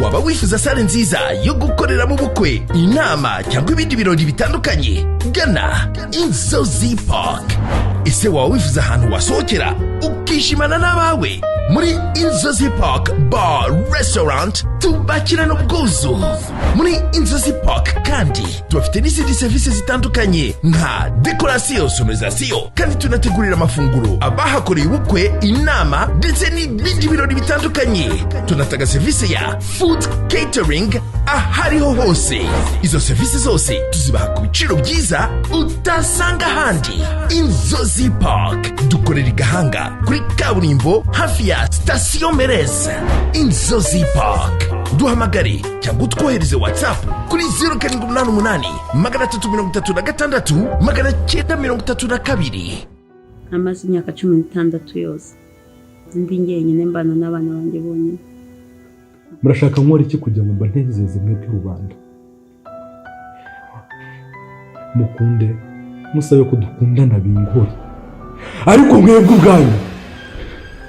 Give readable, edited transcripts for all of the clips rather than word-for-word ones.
Waba wifuza salle nziza yo gukoreramo ubukwe, inama cyangwa ibindi birori bitandukanye? Gana Inzozi Park. Ese waba wifuza ahantu wasohokera ukishimana n'abawe? Muri Inzozi Park Bar Restaurant tubakirana ubwuzu. Muri Inzozi Park kandi tubafite n'izindi serivisi zitandukanye nka décoration, sonorisation, kandi tunategurira amafunguro abahakoreye ubukwe, inama ndetse n'ibindi birori bitandukanye. Tunatanga serivisi ya food catering ahariho hose. Izo serivisi zose tuzibaha ku biciro byiza utasanga ahandi. Inzozi Park dukorera i Gahanga kuri kaburimbo, hafi ya sitasiyo Mereze. Inzozi Park, duhamagare cyangwa utwohereze WhatsApp kuri 0788 336 932. Amaze imyaka 16 yose ndi njyenyine, mbana n'abana banjye bonyine. Murashaka nkora iki kugira ngo mbanezeze mwebwe rubanda? Mukunde, musabe ko dukundana bingore, ariko mwebwe ubwanyu.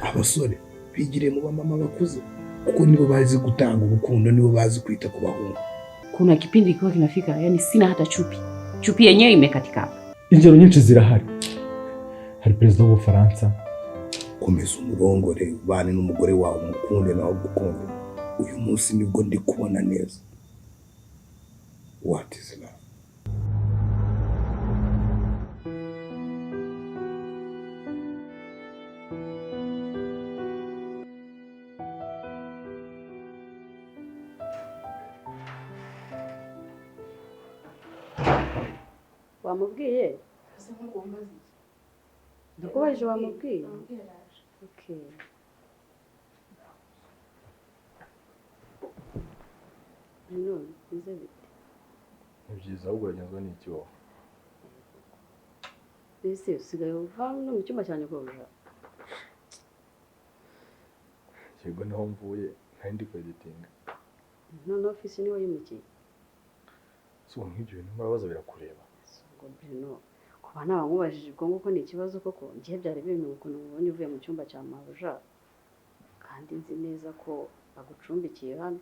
Abasore bigiriye mu bamama bakuze, kuko nibo bazi gutanga urukundo, nibo bazi kwita ku bahungu. Kuna kipindi kikiwa kinafika, yani sina hata chupi, chupi yenyewe imekatika hapa. Ingero nyinshi zirahari. Hari perezida w'Ubufaransa. Komeza umurongore, ubane n'umugore wawe, umukunde nawe ugukunde. Uyu munsi nibwo ndi kubona neza what is love. Wamubwiye? Ndakubajije, wamubwiye? Okay. Bruno, bize bite? Ni byiza, ahubwo uragenzwa n'iki wowe? Ese usigaye uva no mu cyumba cyanjye kurusha? Yego, niho mvuye, ntari ndi kweditinga. None ofisi niwe yimukiye? Si ubu nk'ibyo bintu murabaza birakureba? Ubwo Bruno, kuba naba nkubajije ubwo nguko ni ikibazo koko? Ngiye byari bimwe ukuntu mubonye uvuye mu cyumba cya mabuja, kandi nzi neza ko bagucumbikiye hano.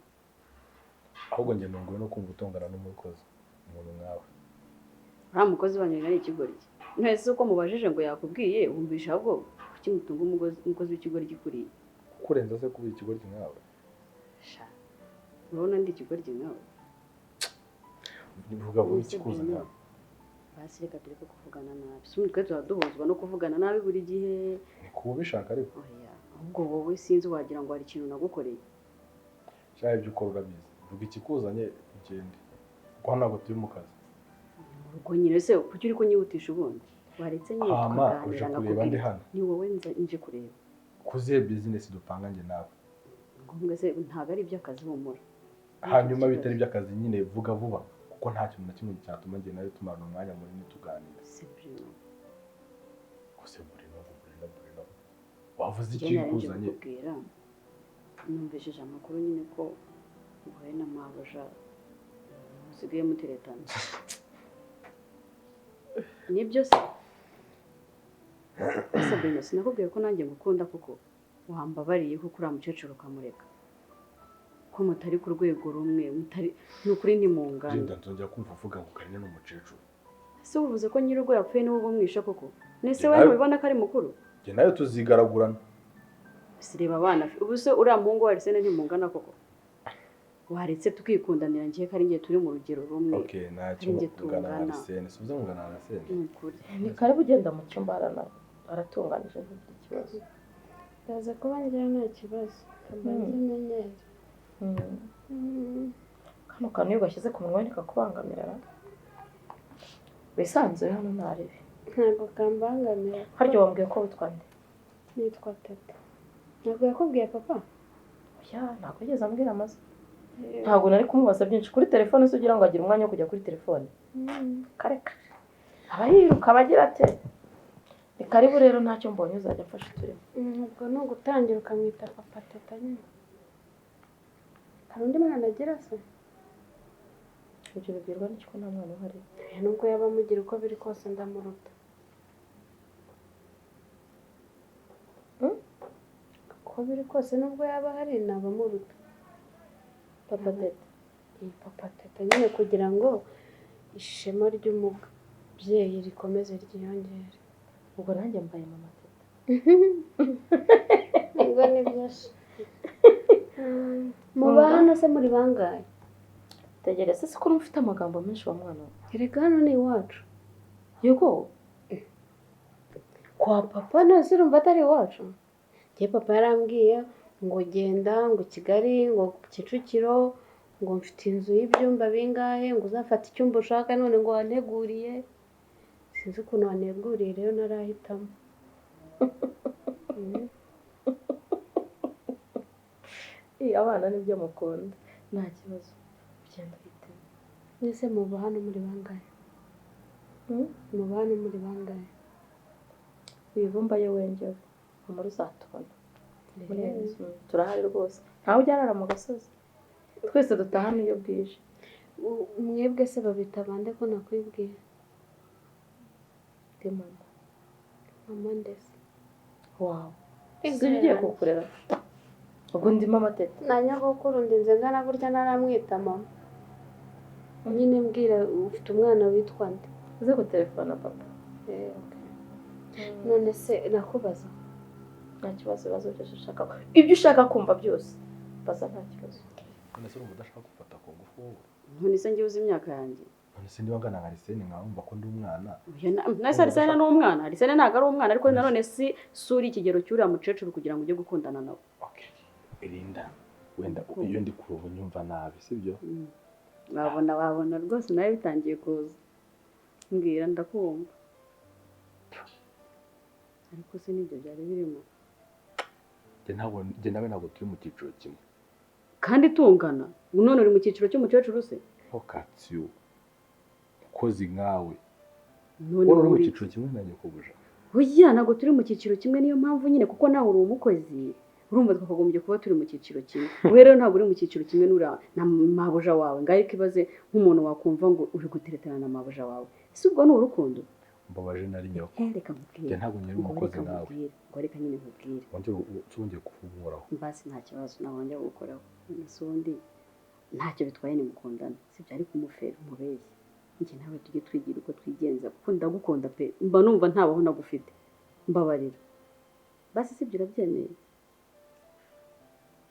Ahubwo njye nunguwe no kumva utongana n'umukozi, umuntu nkawe. Uriya mukozi wanyu ari ikigoryi. Ntese uko mubajije ngo yakubwiye, wumvisha ahubwo kuki mutunga umukozi w'ikigoryi kuriya? Kukurenza se kuba ikigoryi nkawe? Sha, urabona ndi ikigoryi nkawe? Vuga vuba Ese ikikuza Bruno, nkawe. Basi reka tureke kuvugana nabi. Si ubundi twe tuba duhuzwa no kuvugana nabi buri gihe? Ni kuba ubishaka ariko. Oya, ahubwo wowe sinzi, wagira ngo hari ikintu nagukoreye. Shaka ibyo ukora urabizi. Vuga ikikuzanye ugende, kuko hano ntabwo turi mu kazi. Mu rugo nyine se kuki uri kunyihutisha ubundi? Waretse nyine Hama uje tukaganira kureba nkakubwira. ndi hano? Ni wowe nje kureba. Kuzihe business dupanga njye nawe? Ngombwa se? Ntabwo ari iby'akazi, humura. Hanyuma Ikibazo. bitari iby'akazi nyine, vuga vuba, kuko nta kintu na kimwe cyatuma njye nawe tumarana umwanya munini tuganira. Se Bruno. Gusa Bruno, Bruno, Bruno, wavuze Njye nari nje ikikuzanye. kukubwira, numvishije amakuru nyine ko wowe na mabuja musigaye muteretana. Nibyo se? Ese Bruno, sinakubwiye ko nanjye ngukunda kuko wambabariye, kuko uriya mukecuru ukamureka, ko mutari ku rwego rumwe, mutari, ni ukuri ntimungana. Linda, nzongera kumva uvuga ngo Karine ni umukecuru. Ese uvuze ko nyir'urugo yapfuye niwe uba umwishe koko? Nese Njye we nawe- ntubibona ko ari mukuru? Njye nawe tuzigaragurana. Sireba abana, ubu se uriya muhungu wa Arsene ntimungana koko? Waretse tukikundanira, ngiye ko ari njye turi mu rugero rumwe. Okay, ntacyo. Ari njye Ungana na tungana. Arsene, subiza ngo ungana na Arsene. Ni ukuri. Ni karibu, ugenda mu cyumba aratunganije, ntugire ikibazo. Ndaza kuba ngira nta kibazo, kabanze menyere. Kano kantu iyo ugashyize ku munwa ntikakubangamira ra? Wisanzuye hano, ntaribi. Ntabwo kambangamira. Harya wambwiye ko witwa nde? Nitwa Teta. Ntabwo yakubwiye papa? Oya, ntabwo yigeze ambwira amazina. Ntabwo nari kumubaza byinshi kuri telefone se, ugira ngo agire umwanya wo kujya kuri telefone? Kareka, aba yiruka, aba agira ate. Ni karibu rero, ntacyo mbonye uzajya amfasha uturimo. Ubwo ni ugutangira ukamwita papa Teta nyine. Hari undi mwana agira se? Ibyo bibwirwa n'iki ko nta mwana uhari? Oya, nubwo yaba amugira, uko biri kose ndamuruta. Uko biri kose, nubwo yaba ahari naba amuruta. Papa Teta. Iyi papa Teta nyine kugira ngo ishema ry'umubyeyi rikomeze ryiyongere. Ubwo nanjye mbaye mama Teta. Ubwo ni byinshi. Muba hano se muri bangahe? Tegereza, se ko ufite amagambo menshi wa mwana we? Erega hano ni iwacu. Yego. Kwa papa none urumva atari iwacu? Njye papa yarambwiye ngo genda ngo Kigali ngo Kicukiro ngo mfite inzu y'ibyumba bingahe ngo uzafate icyumba ushaka, none ngo wanteguriye. Sinzi ukuntu wanteguriye rero narahitamo. Abana nibyo mukunda, nta kibazo, ugenda uhitemo. Mwese muba hano muri bangahe? Muba hano muri bangahe? Ibivumba yo wengewe muri uzatubona muri iyo nzu turahari rwose, ntawe ujya arara mu gasozi, twese dutahana iyo bwije. Mwebwe se babita bande ko nakwibwiye? Ndi mama. Mama ndese. Wawe si ugiye kukurera ubwo ndi mama Teta. Na nyogokuru ndinze ngana gutya naramwita mama. Nyine mbwira, ufite umwana witwa nde? Uze gutelefona papa. None se nakubaza? Nta kibazo, ibibazo byose ushaka, ibyo ushaka kumva byose baza, nta kibazo. None se urumva udashaka gufata ku ngufu wowe? None se njye uzi imyaka yanjye? None se niba ngana nka Arisene nkumva ko ndi umwana? None se Arisene ni umwana? Arisene ntabwo ari umwana, ariko nanone si suri ikigero cy'uriya mukecuru kugira ngo ujye gukundana nawe. Okay. Irinda wenda iyo ndi kurubu nyumva nabi, sibyo? Wabona rwose nawe bitangiye kuza. Mbwira ndakumva. Ariko se nibyo byari birimo? Njye nawe ntabwo turi mu cyiciro kimwe. Kandi tungana. None uri mu cyiciro cy'umukecuru se? Okatio. Kozi nkawe. None uri mu cyiciro kimwe nanjye kubuja. Oya, ntabwo turi mu cyiciro kimwe, niyo mpamvu nyine kuko nawe uri umukozi. Urumva twakagombye kuba turi mu cyiciro kimwe. Wowe rero ntabwo uri mu cyiciro kimwe n'ura na mabuja wawe. Ngaye kibaze nk'umuntu wakumva ngo uri guteretana na mabuja wawe. Ese ubwo ni urukundo? Mbabaje nari nyoko. Reka nkubwire. Njye ntabwo nyiri umukozi nawe. Ngo reka nyine nkubwire. Wongeye kuvuguhoraho. Mbasi nta kibazo nabonye gukoraho. None ubundi ntacyo bitwaye ni mukundana. Sibyo ariko umufera umubeshye. Njye nawe tujye twigira uko twigenza kuko ndagukunda pe. Mba numva ntabaho nagufite. Mbabarira. Basi sibyo urabyemeye?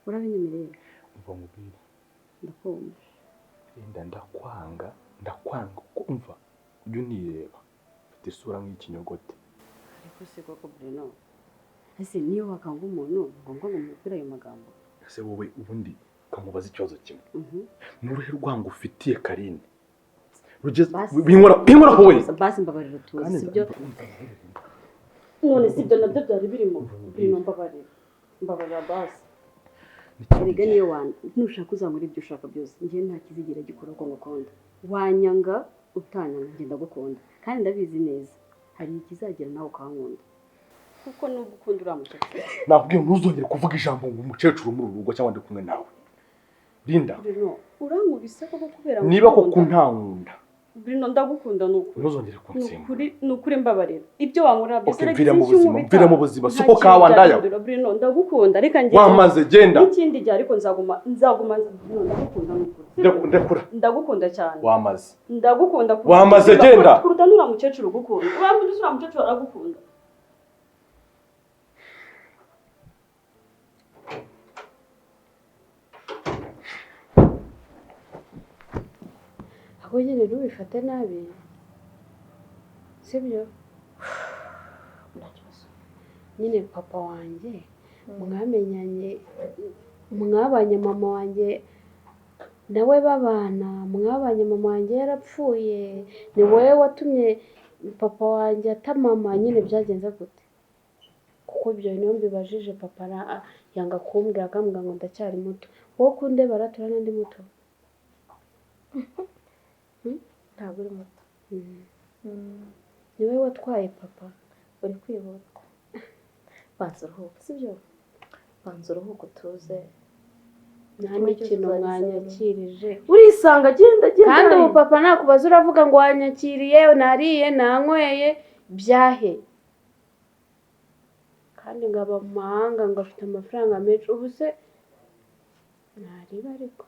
Urabinyemereye? Umva nkubwire. Ndakumva. Rinda ndakwanga, ndakwanga kumva. Ujye unireba. Mfite isura nk'ikinyogote. Ariko se koko Bruno, ese niyo wakanga umuntu ngombwa ngo umubwire ayo magambo? Ese wowe ubundi ukamubaza ikibazo kimwe. N'uruhe rwango ufitiye Karine? Rugeze binkora wowe. Basi mbabarira utuze, sibyo? None sibyo nabyo byari birimo. Bruno mbabarira. Mbabarira basi. Erega niyo wana nushaka uzamura ibyo ushaka byose, njye nta kizigira gikora ko ngukunda. Wanyanga utanyanga njye ndagukunda kandi ndabizi neza hari ikizagera nawe ukankunda kuko nubwo ukunda uriya mukecuru. Nakubwiye ntuzongere kuvuga ijambo ngo umukecuru muri uru rugo cyangwa ndi kumwe nawe. Linda, Bruno urankubise koko kubera niba koko ntankunda. Bruno ndagukunda nukuri. Ntuzongere kunsimba. Nukuri mbabarira. Ibyo wankorera byose reka mvira mu buzima, mvira mu buzima. Soko kawa ndaya. Bruno ndagukunda reka njye. Wamaze genda. N'ikindi gihe ariko nzaguma Bruno ndagukunda nukuri. Ndakura. Ndagukunda cyane. Wamaze. Ndagukunda. Wamaze genda. Kuruta nura mukecuru gukunda. Urambye uriya mukecuru aragukunda. Ahubwo nyine ntubifate nabi, sibyo? Nta kibazo. Nyine papa wanjye mwamenyanye, mwabanye mama wanjye nawe babana, mwabanye mama wanjye yarapfuye, ni wowe watumye papa wanjye atamama, nyine byagenze gute? Kuko ibyo niyo mbibajije papa yanga kumbwira, akambwira ngo ndacyari muto. Wowe kunde baratura n'andi muto? Ntabwo uri muto. Ni wowe watwaye papa. Uri kwihuta. Banza uruhuke, sibyo? Banza uruhuke utuze. Nta n'ikintu mwanyakirije. Urisanga genda genda. Kandi ubu papa nakubaza uravuga ngo wanyakiriye, nariye, nanyweye, byahe? Kandi ngo aba mu mahanga ngo afite amafaranga menshi, ubu se ntariba ariko.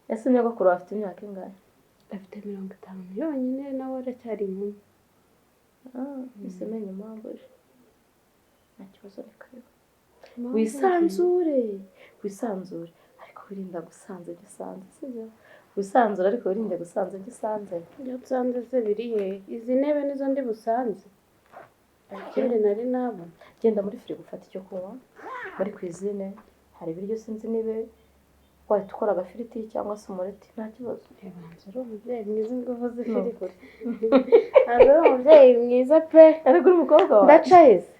Ese nyogokuru afite imyaka ingahe? Afite 50 yonyine, nawe aracyari inkumi. Ese menye impamvu uje. Nta kibazo, reka rero wisanzure, wisanzure, ariko wirinda gusanza ibyo usanze, sibyo? Wisanzure ariko wirinde gusanza ibyo usanze. Ibyo nsanze se biri he? Izi ntebe nizo ndi busanze, ikindi nari nabona. Genda muri firigo ufate icyo kunywa, muri cuisine hari ibiryo, sinzi niba wahita ukora agafiriti cyangwa se umureti, nta kibazo. Banza uri umubyeyi mwiza, ingufu z'ifiriti. Banza uri umubyeyi mwiza pe. Ariko uri umukobwa wawe. Ndaca hese.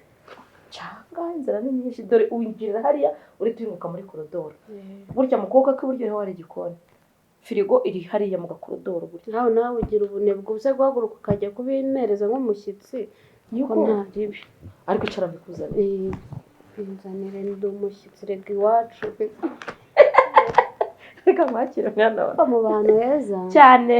Cyangwa inzira ni nyinshi, dore winjirira hariya urita uyimuka muri korodoro burya mu kuboko kw'iburyo niho hari igikoni, firigo iri hariya mu gakorodoro burya. Nawe ugira ubunebwe, uze guhaguruka ukajya kubimereza nk'umushyitsi ko nta ribi. Ariko icara mbikuzanire. Nzanire, ndi umushyitsi rega iwacu. Reka mwakire mwana wawe. Mu bantu heza cyane.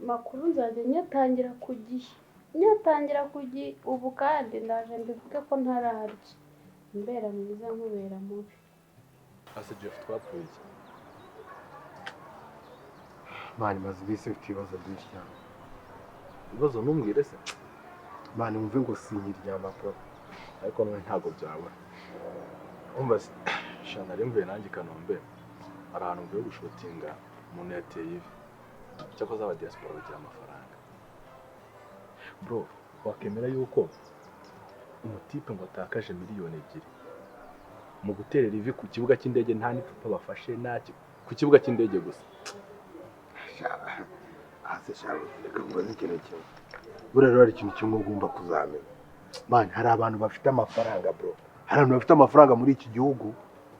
Makuru nzajya nyatangira ku gihe, ubu kandi ndaje mbivuge ko ntararya. Mbera mwiza nkubera mubi. Ase Jeff, twapfuye iki? Mani, maze iminsi mfite ibibazo byinshi cyane. Ibibazo ntumbwire se. Mani, wumve ngo sinkiryama bro. Ariko none ntabwo byabura. Umva se, sha nari mvuye nanjye i Kanombe, hari ahantu mvuye gushotinga, umuntu yateye ivi. Cyakoze aba diaspora bagira amafaranga. Bro, wakemera yuko umutipe ngo atakaje 2 miliyoni mu guterera ivi ku kibuga cy'indege, nta n'icupa bafashe, nta ku kibuga cy'indege gusa. Ase sha, reka nkubaze ikintu kimwe. Buriya rero hari ikintu kimwe ugomba kuzamenya. Mani, hari abantu bafite amafaranga bro. Hari abantu bafite amafaranga muri iki gihugu,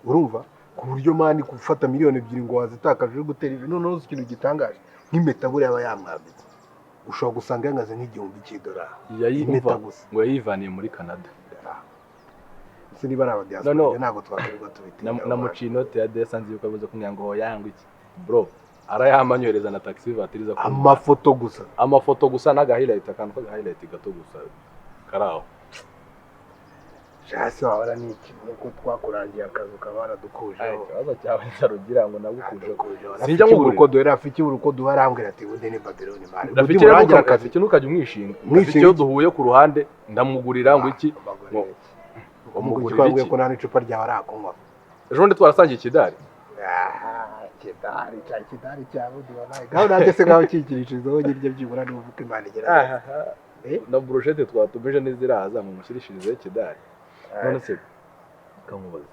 urumva? Ku buryo mani gufata 2 miliyoni ngo wazitakaje uri gutera ivi, noneho uzi ikintu gitangaje, nk'impeta buriya aba yamwambitse. Ushobora gusanga yangaze nk'$1000. Impeta gusa. Ngo yayivaniye muri Canada. Ese niba ari abadiaspora ntabwo twakwirirwa tubitinda. Namuciye inote ya desa, nzi yuko abuze kumenya ngo yanga iki. Bro, arayamanyohereza na taxi vatiri za amafoto gusa. Amafoto gusa n'aga highlight, akantu k'aga highlight gato gusa karaho. Shasi wabara ni iki nuko twakurangiye akazi ukaba waradukujeho. Ikibazo cyawe nzarugira ngo nagukujeho. Sinjya nkugura uko duhera Rafiki, buri uko duhera arambwira ati ubundi ni Babylon mari. Rafiki urangira akazi cyo ntukajya umwishinga. Rafiki iyo duhuye ku ruhande ndamugurira ngo iki. Umugurira iki? Ko nta n'icupa ryawe arakunywa. Ejo bundi twarasangiye ikidari. Kidari cya kidari cya bundi wabaye. Gaho nanjye se ngaho kikirishirizaho nyiryo byibura n'uvuka Imana igerageza. Na brochette twatumije n'iziraza mu mushyirishirizeho ikidari. None se kamubaza.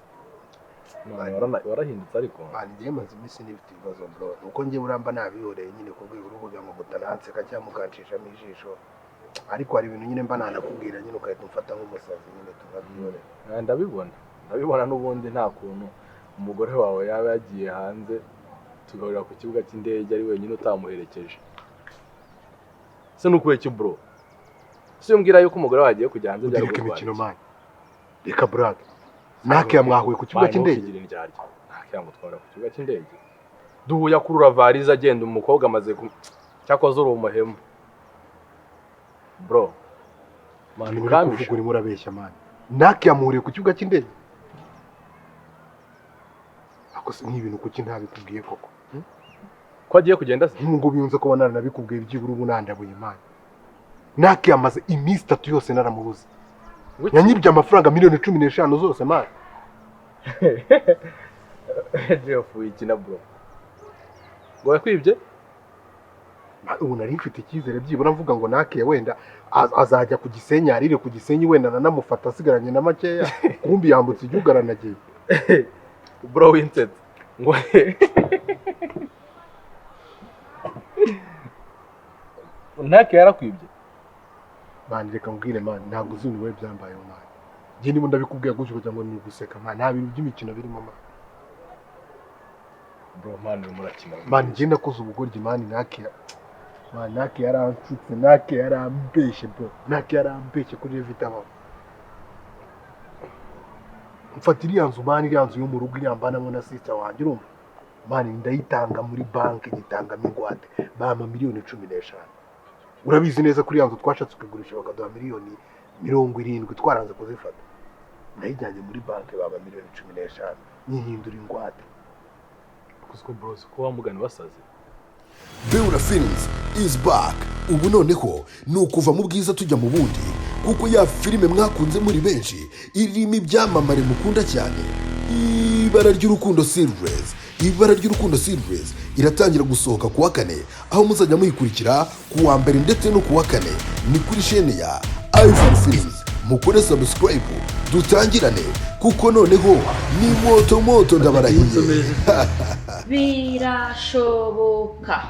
Warahindutse ariko. Mani, ngiye maze iminsi nifite ibibazo bro. Nuko ngiye uramba nabihoreye nyine ku rwego rwo ngo mutananseka cyangwa mukancishamo ijisho. Ariko hari ibintu nyine mba nanakubwira nyine ukahita umfata nk'umusazi nyine tukabyihorera. Ndabibona. Ndabibona n'ubundi nta kuntu umugore wawe yaba yagiye hanze tugahurira ku kibuga cy'indege ari wenyine utamuherekeje. Se nukuye ki bro? Se umbwira yuko umugore wawe agiye kujya hanze byari gutwara imikino mani. Reka brag. Nake yamwahuye ku kibuga cy'indege. Nake yamutwara ku kibuga cy'indege. Duhuye akurura varize agenda, umukobwa amaze cyakoze uri umuhemu. Bro. Mani uri urimo urabeshya mani. Nake yamuhuriye ku kibuga cy'indege. Ako se nk'ibintu kuki ntabikubwiye koko? Ko agiye kugenda se? Nk'ubu biyunze ko naranabikubwiye byibura ubu nandabuye mani. Nake yamaze iminsi 3 yose naramubuze. Yanyibye amafaranga 15 miliyoni zose mani. Jeff wikina bro. Ngo yakwibye? Ubu nari mfite icyizere byibura mvuga ngo Nake wenda azajya ku Gisenyi, arire ku Gisenyi wenda nanamufata asigaranye na makeya, kumbi yambutse igihugu aranagiye. Bro winsetse. Ngo Nake yarakwibye. Mani reka mbwire mani, ntabwo uzi niwe byambayeho mani. Njye niba ndabikubwiye gutyo kugira ngo ni uguseka mani, nta bintu by'imikino birimo mani. Bro mani urimo urakina. Mani njye nakoze ubugoryi mani, Nake mani, Nake yaranshutse, Nake yarambeshye bro, Nake yarambeshye kuri Revita. Mfata iriya nzu mani, iriya nzu yo mu rugo iriya mbanamo na sister wanjye urumva. Mani ndayitanga muri banki, nyitangamo ingwate, bampa 15 miliyoni. Urabizi neza kuri ya nzu twashatse kugurisha bakaduha 70 miliyoni twaranze kuzifata. Nayijyanye muri banki baba 15 miliyoni nyihindura ingwate. Kuko bros, ko wamugana basaze. Beura Films is back. Ubu noneho ni ukuva mu bwiza tujya mu bundi, kuko ya filime mwakunze muri benshi irimo ibyamamare mukunda cyane, Ibara ry'Urukundo Series, Ibara ry'Urukundo Series iratangira gusohoka ku wa kane, aho muzajya muyikurikira ku wa mbere ndetse no ku wa kane. Ni kuri shene ya Ivan Films. Mukore subscribe dutangirane, kuko noneho ni moto moto, ndabarahiye. Birashoboka,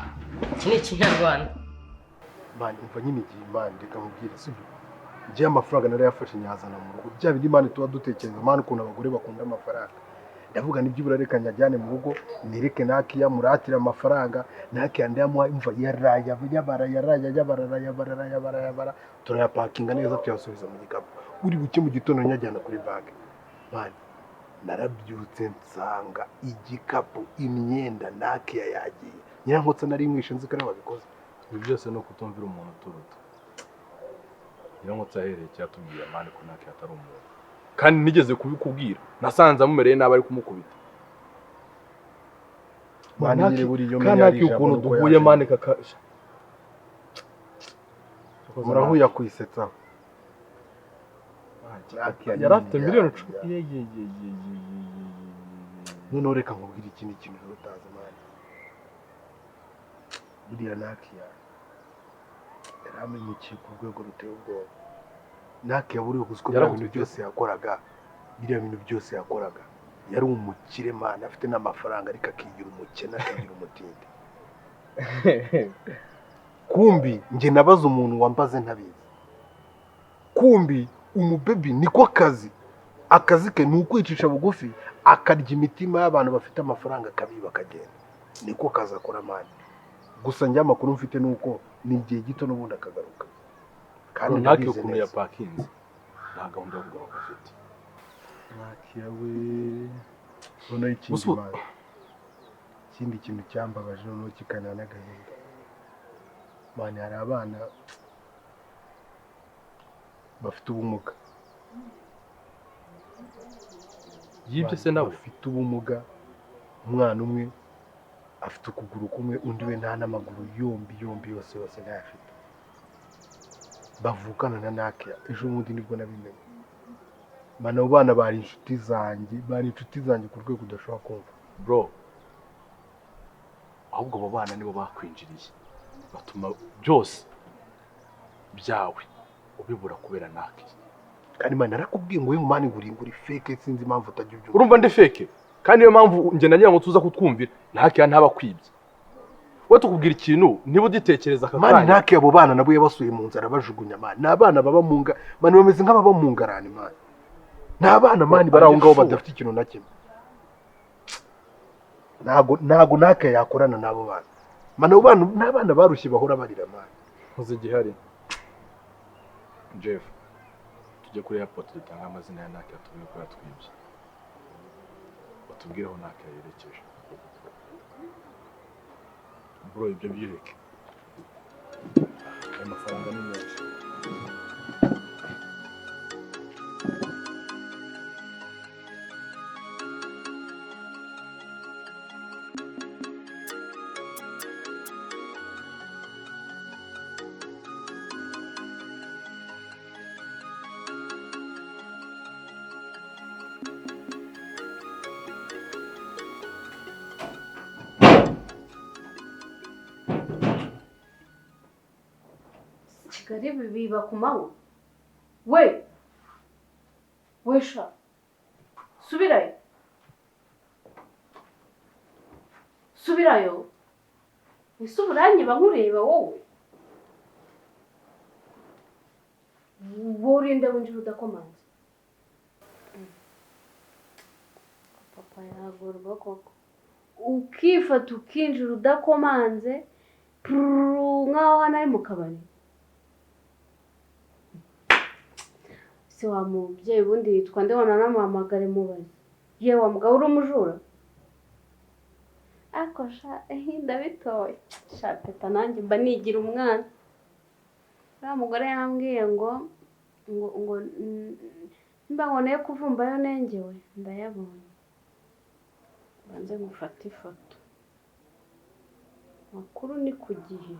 iki ni Ikinyarwanda. Man, umva nyine igihe, man, reka mubwire, sibyo? Njye amafaranga narayafashe nyazana mu rugo. Bya bindi, man, tuba dutekereza, man, ukuntu abagore bakunda amafaranga. Ndavuga nibyo, reka nyajyane mu rugo nereke nakiya muratire amafaranga. Nakiya ndayamuha, imva yaraya yabara yaraya yabara yabara yabara yabara, turayapakinga neza tuyasubiza mu gikapu. Buri buke mu gitondo nyajyana kuri banki. Man, narabyutse nsanga igikapu, imyenda, nakiya yagiye. Nyirankotsa nari mwishe, nzi ko ariwe wabikoze. Ibi byose ni ukutumvira umuntu uturuta. Nyirankotsa ahereye cyatubwiye, man, ko ntacyo atari umuntu, kandi nigeze kubikubwira, nasanze amumereye nabi ari kumukubita. Man, nyine buriya iyo kandi menya ntaki ari ijambo ukuntu nuko duhuye yaje. Man, kaka. Murahuye akwisetsa. Yari afite 10 miliyoni. Noneho reka nkubwire ikindi kintu rero utazi, man. Buriya nakiya yaramenyekiye ku rwego ruteye ubwoba. Nakiya buriya uzi ko biriya bintu byose yakoraga, biriya bintu byose yakoraga, yari umukire, man, afite n'amafaranga, ariko akigira umukene, akigira umutindi. Kumbi njye nabaze umuntu wambaze ntabizi. Kumbi umubebi niko kazi, akazi ke ni ukwicisha bugufi, akarya imitima y'abantu bafite amafaranga, akabiba akagenda. Niko kazi akora, man. Gusa njye amakuru mfite ni uko ni igihe gito n'ubundi akagaruka. Kandi ntaki ndabizi ukuntu neza. Yapakinze nta gahunda yo kugaruka afite. Nakiya we, noneho ikindi, man, ikindi kintu cyambabaje noneho kikanira n'agahinda, man, hari abana bafite ubumuga. Yibye se nawe? Bafite ubumuga. Umwana umwe afite ukuguru kumwe, undi we nta n'amaguru yombi yombi, yose yose ntayafite. Bavukana na Nakiya. Ejo bundi nibwo nabimenye. Man, abo bana bari inshuti zanjye, bari inshuti zanjye ku rwego udashobora kumva. Bro, ahubwo abo bana nibo bakwinjiriye, batuma byose byawe ubibura kubera naki. Kandi man, narakubwiye ngo we, man, ngo uri fake, sinzi impamvu utajya ubyumva. Urumva ndi fake, kandi niyo mpamvu njye nagira ngo tuza kutwumvira. Ntakiya ntaba kwibye, we tukubwira ikintu niba ugitekereza aka Man, kanya. ntake abo bana nabo yabasuye mu nzara bajugunya. Man, ni abana baba mu nga, man, bameze nk'ababa mu ngarani. Man, ni abana, man, bari aho ngaho badafite ikintu na kimwe. Ntago ntake yakorana n'abo bana. Man, abo bana ni abana barushye, bahora barira, man. Ntuzi igihari, Jeff? Tujye kuri airport dutange amazina ya Nake, atubwire ko yatwibye, batubwire aho Nake yerekeje. Bro, ibyo byireke, ayo mafaranga ni menshi. Kigali biba ku manywa we we sha, subirayo, subirayo. Ese uburanyiba nkureba wowe? Wowe urinde winjira udakomanze. Papa yagorwa koko, ukifata ukinjira udakomanze pururu nk'aho hano ari mu kabari. Se wa mubyeyi ubundi yitwa nde? Wananamuhamagare mubaze. Ye wa mugabo, uri umujura? Ariko sha, ndabitoye sha teta, nanjye mba nigira umwana. Uriya mugore yambwiye ngo ngo ngo nimba ngoneye kuvumbayo nengewe ndayabonye. Banze ngufate ifoto. Makuru ni ku gihe.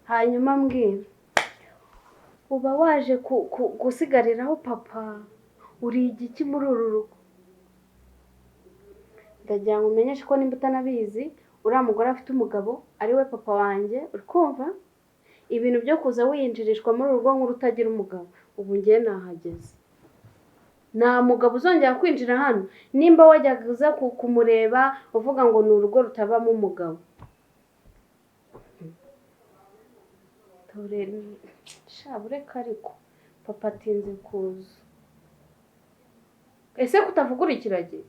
Hanyuma mbwira, uba waje gusigariraho papa, uri igiki muri uru rugo? Ndagira ngo umenyeshe ko nimba utanabizi, uriya mugore afite umugabo ari we papa wanjye, uri kumva? Ibintu byo kuza wiyinjirishwa muri uru rugo nk'urutagira umugabo, ubu ngiye nahageze. Nta mugabo uzongera kwinjira hano, nimba wajyaga uza kumureba uvuga ngo ni urugo rutabamo umugabo. Dore sha bureka ariko papa atinze kuza. Ese kutavugura ikiragi?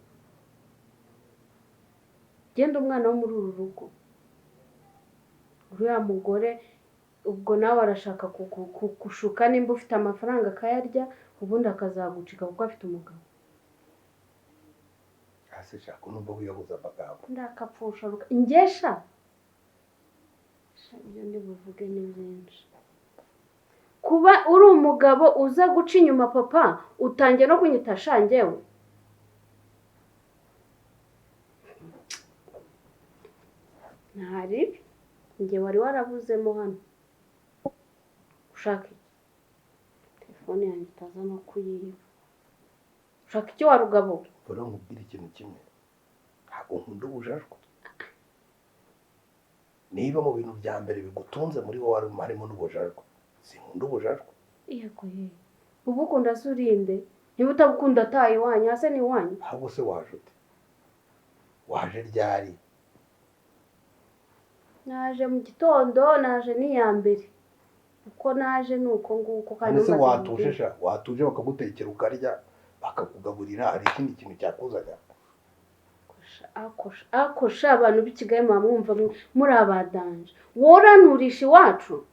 Genda umwana wo muri uru rugo. Uriya mugore ubwo nawe arashaka kugushuka nimba ufite amafaranga akayarya, ubundi akazagucika kuko afite umugabo. Hasi shaka numva wiyahuza amagambo. Ndakapfusha ngesha. Sha ibyo ndi buvuge ni byinshi. Kuba uri umugabo uza guca inyuma papa, utangiye no kunyita sha njyewe. Ntari njye wari warabuzemo hano. Ushaka iki? Telefone yanjye itaza no kuyiba. Ushaka iki wa rugabo? Bora nkubwire ikintu kimwe. Ntabwo nkunda ubujajwa. Niba mu bintu bya mbere bigutunze muri wowe harimo n'ubujajwa. Sinkunda ubujajwa. Yego ye. Ubukunda se urinde? Niba utabukunda ataye iwanyu, hase ni iwanyu. Ahubwo se waje ute? Waje ryari? Naje mu gitondo, naje n'iya mbere. Uko naje ni uko nguko kandi None se umaze watuje sha? Watuje bakagutekera ukarya, bakakugaburira, hari ikindi kintu cyakuzanya? Akosha abantu b'i Kigali muba mwumva muri abadanje. Wowe uranturisha iwacu?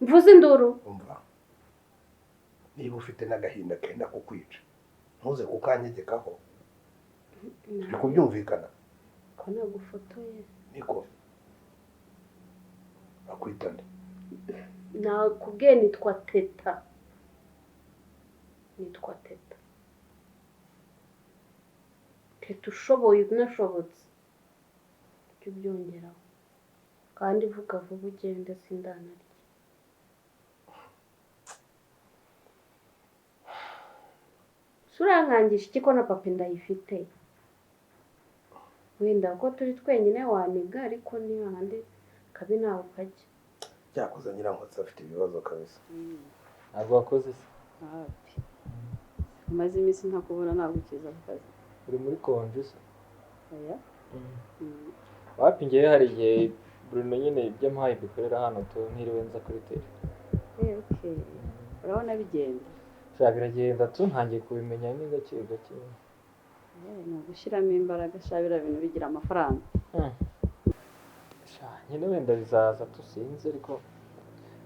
Mvuze induru. Umva. Niba ufite n'agahinda kenda kukwica, ntuze kukanyegekaho. Turi kubyumvikana. Ko nagufotoye. Niko. Bakwita nde? Nakubwiye nitwa Teta. Nitwa Teta. Teta ushoboye unashobotse. Ujye ubyongeraho. Kandi vuga vuba ugende sindanarya. Urankangisha iki ko na papa ndayifite? Wenda ko turi twenyine waniga, ariko ni hahandi kabi ntawe ukajya. Cyakoze Nyirankotsi afite ibibazo kabisa. Ntabwo wakoze se? Hapi. Umaze iminsi ntakubona, ntabwo ukiza ku kazi. Uri muri konje se? Oya. Wapi ngewe hari igihe Bruno nyine ibyo ampaye mbikorera hano tu ntiriwe nza kuri tele. Okay. Urabona bigenda? Sha biragenda tu, ntangiye kubimenya ni gake gake. Ni ugushyiramo imbaraga sha, biriya bintu bigira amafaranga. Sha nyine wenda bizaza tu, sinzi, ariko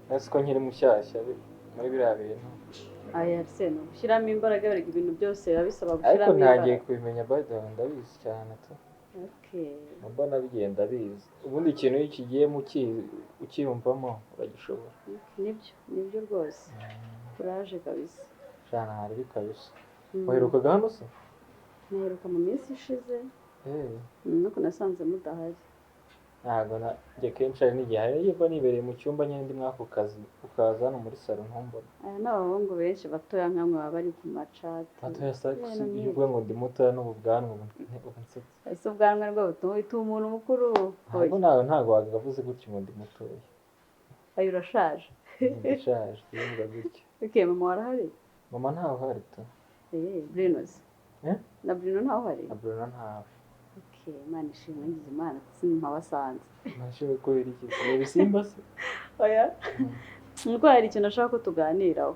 nasi ko nkiri mushyashya muri biriya bintu. Aya se ni ugushyiramo imbaraga, erega ibintu byose biba bisaba Ariko gushyiramo ntangiye imbaraga. kubimenya by the way, ndabizi cyane tu. Okay. Mbona bigenda biza. Ubundi ikintu iyo ukigiyemo ukiyumvamo uragishobora. Nibyo, nibyo rwose. Kuraje kabisa. Sha ntari kabisa. Waherukaga hano se? Naheruka mu minsi ishize. Nuko nasanze mudahari. Ntabwo njye kenshi hari n'igihe hari iyo mba nibereye mu cyumba nyine ndi muri ako kazi, ukaza hano muri salo ntumbone. Aya ni abahungu benshi batoya nkamwe baba bari ku macati. Batoya sa iyo uvuga ngo ndi mutoya n'ubu bwanwa ubu nsetse. Ese ubwanwa nibwo butuma wita umuntu mukuru? Ntabwo nawe ntabwo wagavuze gutyo ngo ndi mutoya. Ayo urashaje. Ndashaje, tubivuga gutyo. Okay, mama warahari? Mama ntawe uhari tu. Bruno se? Na Bruno ntawe uhari? Na Bruno ntawe. Okay, Imana ishimwe, ngize Imana simpabasanze. Nashimwe kubera iki? Ni ibisimba se? Oya. Nuko hari ikintu ashaka ko tuganiraho.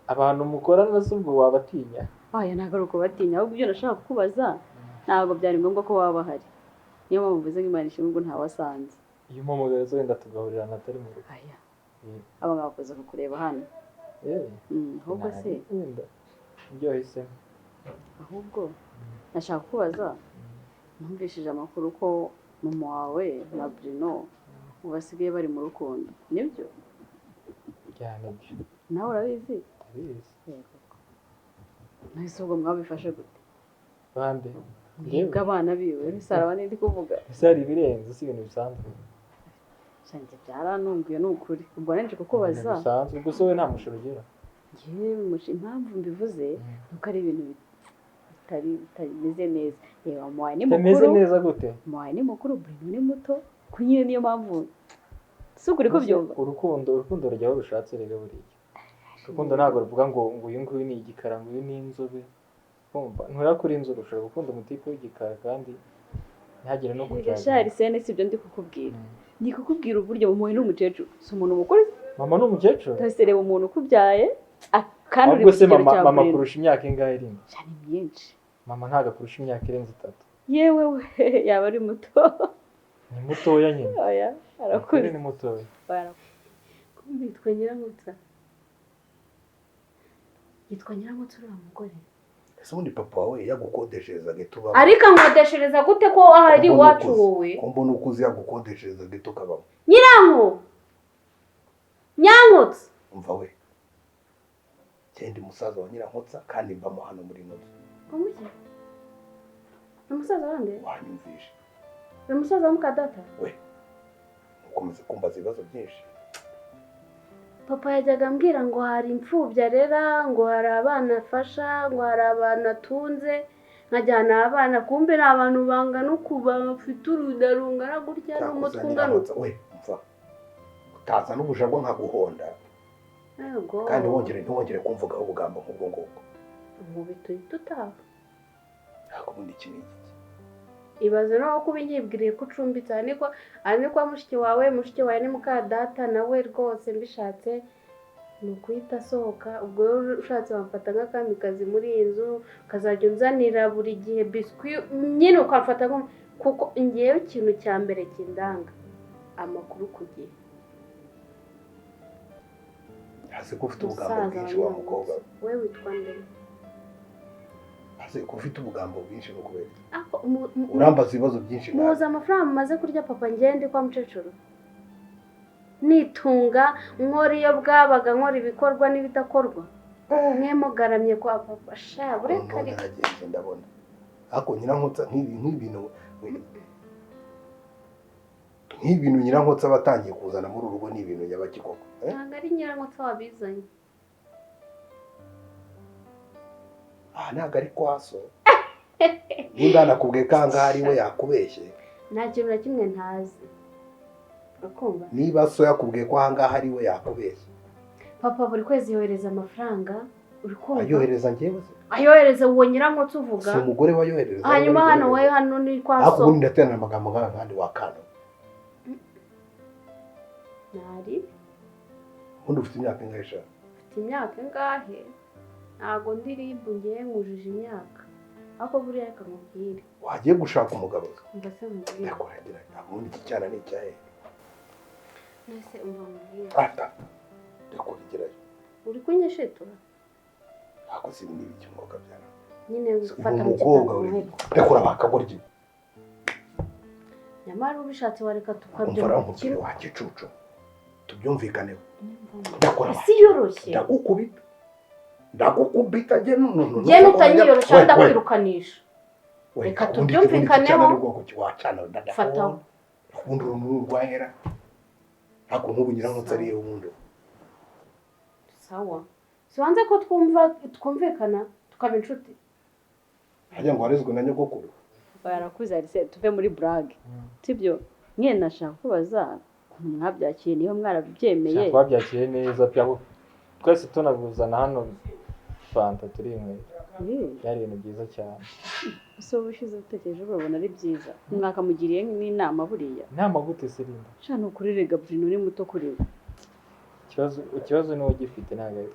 Abantu mukorana se ubwo wabatinya? Oya, ntabwo ari ukubatinya, ahubwo ibyo nashaka kukubaza ntabwo byari ngombwa ko waba bahari. Niyo mpamvu mvuze ngo Imana ishimwe ubwo ntawasanze. Iyo umpamagaye se wenda tugahurirana atari mu rugo. Oya. Aba bakoze kukureba hano. Ahubwo se wenda ibyo wahisemo. Ahubwo nashaka kukubaza, numvishije amakuru ko mama wawe na Bruno Ubu basigaye bari mu rukundo, nibyo? Cyane byo. Nawe urabizi? Ndabizi. Yego. Nahise ubwo mwabifashe gute? Bande? Mwebwe abana biwe, Sarah ndi kuvuga. Ese hari ibirenze? Si ibintu bisanzwe? Shanjye byarantunguye ni ukuri. Ubwo nari nje kukubaza. Ibintu bisanzwe. Ubwo se wowe nta mushoro ugira? Njyewe impamvu mbivuze nuko ari ibintu bitari bitameze neza. Reba mama wawe ni Bitameze mukuru. neza gute? Mama wawe ni mukuru, Bruno ni muto. Ko nyine niyo mpamvu si ukuri kubyumva. Urukundo rujya aho rushatse rega buriya. Urukundo ntabwo ruvuga ngo uyu nguyu ni igikara, ngo uyu ni inzobe. Kumva ntura kuri inzobe ushobora gukunda umutipe w'igikara kandi ntihagire no Erega kujaga. shari sene si ibyo ndi kukubwira. Ndi kukubwira uburyo mama wawe ni umukecuru. Si umuntu mukuru. Mama ni umukecuru? Twese reba umuntu ukubyaye kandi uri Ahubwo mu se kigero mama cya mama Bruno. akurusha imyaka ingahe irindi? Cyane myinshi. Mama ntabwo akurusha imyaka irenze 3. Yewe we yaba ari muto. Ni mutoya nyine. Oya arakuze. Ni mutoya. Kumbe yitwa Nyirankotsa. Yitwa Nyirankotsa uriya mugore. Ese ubundi papa wawe yagukodeshereza geto ubamo? Ariko ankodeshereza gute ko ahari iwacu wowe? Ko mbona ukuze yagukodeshereza geto ukabamo? Nyiranko! Nyankotsa! Umva we, ndi musaza wa Nyirankotsa kandi mbamo hano muri ino nzu. Umuki? Ni umusaza wande? Wanyumvishe. Ni umusaza wa mukadata? We, ukomeza kumbaza ibibazo byinshi. Papa yajyaga ambwira ngo hari imfubyi arera, ngo hari abana afasha, ngo hari abantu atunze, nkajyana abana kumbe ni abantu bangana uku bafite uruda rungana gutya n'umutwe ungana uku. We, umva. Utaza n'ubujagwa nkaguhonda. Yego. Kandi wongere ntiwongere kumvugaho ubugambo nk'ubwo ngubwo. Nkubita uhita utaha. Ntabwo ubundi iki ni iki. Ibaze nawe ko ubinyibwiriye ko ucumbitse aha ni kwa mushiki wawe ni mukadata nawe rwose mbishatse ni ukuhita asohoka. Ubwo rero ushatse wamfata nk'akamikazi muri iyi nzu ukazajya unzanira buri gihe biswi nyine ukamfata kuko ngewe ikintu cya mbere kindanga amakuru ku gihe. Hasi ko ufite ubugambo bwinshi wa mukobwa we witwa nde? Hasi ko ufite ubugambo bwinshi no kubera urambaza ibibazo byinshi. Muza amafaranga mumaze kurya papa ngende kwa mukecuru nitunga nkora iyo bwabaga nkora ibikorwa n'ibidakorwa mwe mugaramye kwa papa sha bureka naragenze ndabona ako Nyirankotsa nk'ibintu Nyirankotsa batangiye kuzana muri urugo ni ibintu nyabakikoko. Ntabwo ari Nyirankotsa wabizanye. Ah ntabwo ari kwaso. Nimba nakubwiye kanga ari we yakubeshye. Nta kintu na kimwe ntazi. Urakumva? Niba so yakubwiye ko ahangaha ari we yakubeshye. Papa buri kwezi yohereza amafaranga, uri kumva? Ayohereza njyewe se? Ayohereza uwo Nyirankotsa uvuga. Si umugore wayohereza. Hanyuma hano wowe hano ni kwa so. Ariko ubundi ndaterana amagambo nk'aya kandi wakana. Nari. Ubundi ufite imyaka ingahe sha? Ufite imyaka ingahe? Ntago ndi ribu ngiye nkujije imyaka. Ariko buriya reka nkubwire. Wagiye gushaka umugabo? Mbese nkubwire. Ndakuragira ubundi iki cyana ni icyahe? Nese umva nkubwire. Ata. Ndakurigirayo. Uri kunyeshetura? Ntabwo si ibindi biki umwuka byara. Nyine ufata mu kiganza. Ndakura bakagoryi. Nyamara ubishatse wareka tukabyumva. Umva wa gicucu. Tubyumvikaneho. Ndakora. Isi yoroshye. Ndagukubita. Ndagukubita je no. Je nutanyiyoroshya ndakwirukanisha. Reka tubyumvikaneho. Fataho. Ubundi uruntu rwahera. Ako nk'ubu Nyirankotsa ari ubundi. Sawa. Sibanze ko twumvikana tukaba inshuti. Hajya ngo warezwe na nyogokuru. Barakuze ari se tuve muri brag. Sibyo? Mwe nashaka kubaza mwabyakiriye niba mwarabyemeye. Twabyakiriye neza byabo. Twese tunaguzana hano fanta turinywera. Byari ibintu byiza cyane. So ubushize utekereje urabona ari byiza. Mwakamugiriye n'inama buriya. Inama gute Sirinda? Sha ni ukuri rega Bruno ni muto kuri we. Ikibazo ni wowe ugifite ntabwo ari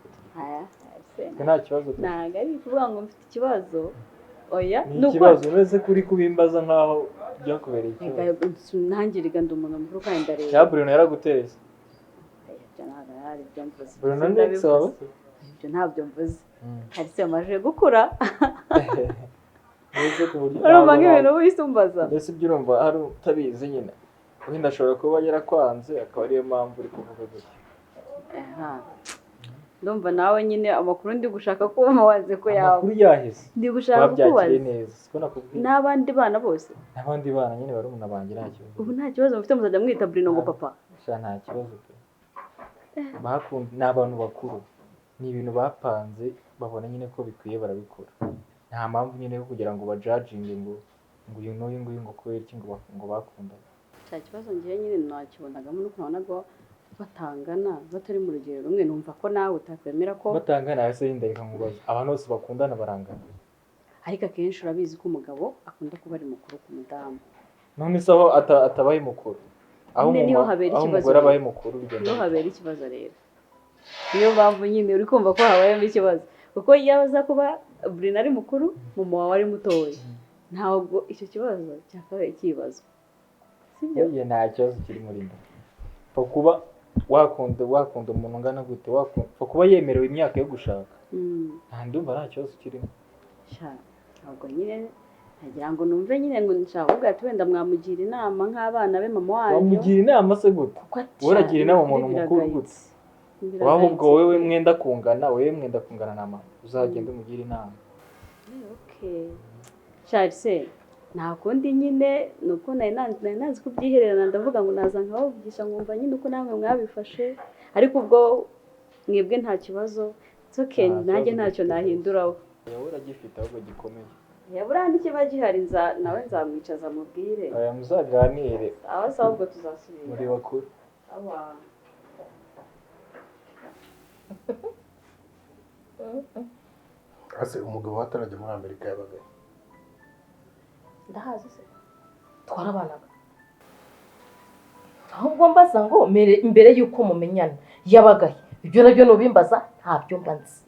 twe. Twe nta kibazo dufite. Ntabwo ari ukuvuga ngo mfite ikibazo. Oya ni ikibazo uretse kuri kubimbaza nkaho byakubereye ikibazo. Nanjye rega ndi umuntu mukuru kandi ndareba. Ya Bruno yaraguteze. Bruno ni ex wawe? Ibyo ntabyo mvuze. Hari se amaje gukura. Mbese ku buryo urumva nk'ibintu wisumbaza. Mbese ibyo urumva hari utabizi nyine. Wenda ashobora kuba yarakwanze akaba ariyo mpamvu uri kuvuga gutya. Aha. Ndumva nawe nyine amakuru ndi gushaka ko umubaze ko yawe. Amakuru yahise. Ndi gushaka Wabyakiriye kukubaza. neza. Siko nakubwiye. N'abandi bana bose. N'abandi bana nyine barumuna banjye nta kibazo. Ubu nta kibazo mufite muzajya mwita Bruno ngo papa. Sha nta kibazo pe. Bakunda ni abantu bakuru. Ni ibintu bapanze babona nyine ko bikwiye barabikora. Nta mpamvu nyine yo kugira ngo bajajinge ngo uyu n'uyu nguyu ngo kubera iki ngo ngo bakundanye. Cya kibazo ngewe nyine nakibonagamo nuko nabonaga batangana batari mu rugero rumwe, numva ko nawe utakwemera ko Batangana ese yenda reka nkubaze. Abantu bose bakundana barangana. Ariko akenshi urabizi ko umugabo akunda kuba ari mukuru ku mudamu. None se aho atabaye mukuru? Aho Nyine niho habera aho ikibazo umugore rero. abaye mukuru bigenda Niho bite? habera ikibazo rero. Niyo mpamvu nyine uri kumva ko habayemo ikibazo. Kuko iyo aza kuba Bruno ari mukuru, mama wawe ari mutoya, ntabwo icyo kibazo cyakabaye kibazwa. Sibyo? Oya, nta kibazo kiri muri nda. Pfa kuba wakunda umuntu ungana gute, pfa kuba yemerewe imyaka yo gushaka. Nta ndumva nta kibazo kirimo. Sha, ntabwo nyine nagira ngo numve nyine ngo nshaka kuvuga ati wenda mwamugira inama nk'abana be mama wanyu. Wamugira inama se gute? Kuko ati, Wowe uragira inama umuntu mukuru biragayitse. gute? Wowe ahubwo wowe mwenda kungana, wowe mwenda kungana na mama, uzagenda umugire inama. Okay. Charles, nta kundi nyine nuko nari nazi kubyihererana, ndavuga ngo naza nkabavugisha nkumva nyine uko namwe mwabifashe, ariko ubwo mwebwe nta kibazo. It's okay, Nta nanjye kibazo ntacyo dufite. nahinduraho. Wowe uragifite ahubwo gikomeye. Yabura n'ikiba gihari nawe nzamwicaza mubwire. Oya, muzaganire. Sawa sawa, ubwo tuzasubira. Muri bakuru. Sawa. Ase umugabo atarajya muri Amerika yabaga he? Ndahazi se twarabanaga. Ahubwo mbaza ngo mbere y'uko mumenyana yabagahe? Ibyo nabyo nubimbaza ntabyo mba nzi.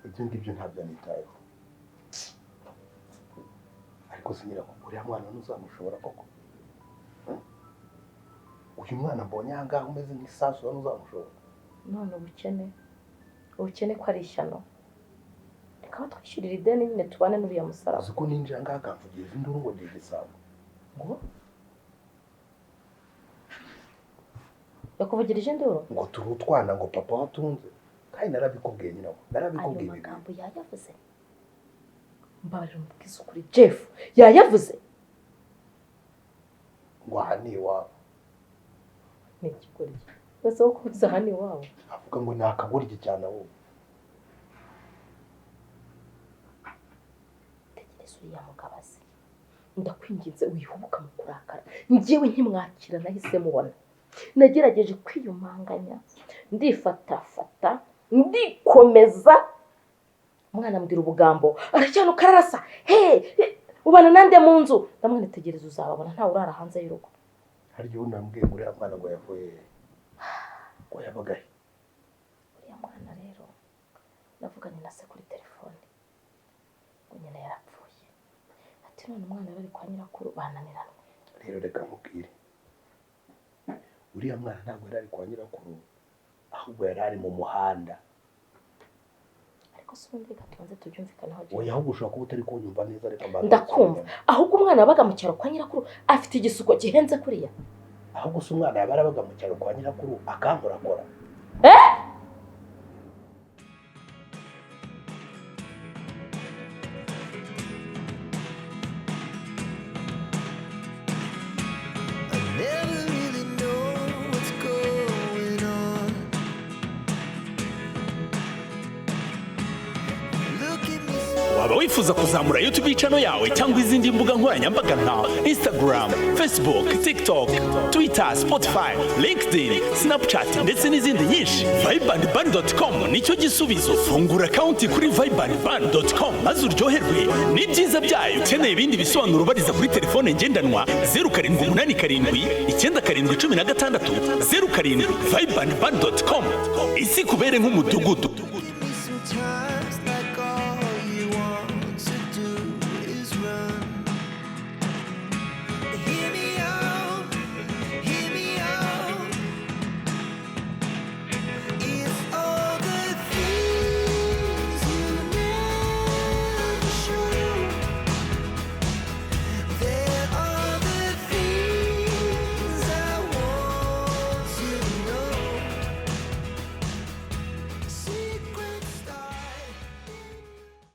Ibyo ngibyo ntabyo anitayeho. Ariko se nyirako uriya mwana ntuzamushobora koko? Uyu mwana mbonye aha ngaha umeze nk'isasu ntuzamushobora? None ubukene ko ari ishyano, reka batwishyurira ideni nyine tubane n'uriya musaraba. Uzi ko ninjira ngaha akamvugiriza induru ngo ndi igisambo. Ngo yakuvugirije induru? Ngo turi utwana ngo papa watunze. Kandi narabikubwiye nyina, narabikubwiye. Ayo magambo yayavuze? Mbabarira umubwize ukuri Jeff, yayavuze? Ngo aha ni iwabo. Ni ikigoryi. Wese wo kubuza aha ni iwabo. Avuga ngo ni akagoryi cyane ahubwo. Tegereza uriya mugabo aze. Ndakwinginze wihubuka mu kurakara. Njyewe nkimwakira nahise mubona. Nagerageje kwiyumanganya, ndifatafata, ndikomeza. Umwana ambwira ubugambo, aracyanuka ararasa. He, ubana nande mu nzu? Ndamwana tegereza uzababona, ntawe urara hanze y'urugo. Hari igihe unambwiye ngo uriya mwana ngo yavuye ngo yabaga he? Uriya mwana rero navuganye na se kuri telefone, ngo nyina yarapfuye. Ati none umwana bari kwa nyirakuru bananiranwe. Rero reka nkubwire, uriya mwana ntabwo yari ari kwa nyirakuru, ahubwo yari ari mu muhanda. Ariko se ubundi reka tubanze tubyumvikaneho. Oya, ahubwo ushobora kuba utari kunyumva neza, reka mbanze. Ndakumva. Ahubwo umwana yabaga mu cyaro kwa nyirakuru afite igisuko gihenze kuriya. Ahubwo se umwana yaba yarabaga mu cyaro kwa nyirakuru akankorakora? Never really know what's going on. Look at me. Waba wifuza kuzamura YouTube channel yawe cyangwa izindi mbuga nkoranyambaga nka Instagram, Facebook, TikTok, Twitter, Spotify, LinkedIn, Snapchat ndetse n'izindi nyinshi? Vibeandban.com nicyo gisubizo. Fungura account kuri vibeandban.com maze uryoherwe n'ibyiza byayo. Ukeneye ibindi bisobanuro bariza kuri telefone ngendanwa 0787 97 16 07. Vibeandban.com, isi kubere nk'umudugudu. Give me some time.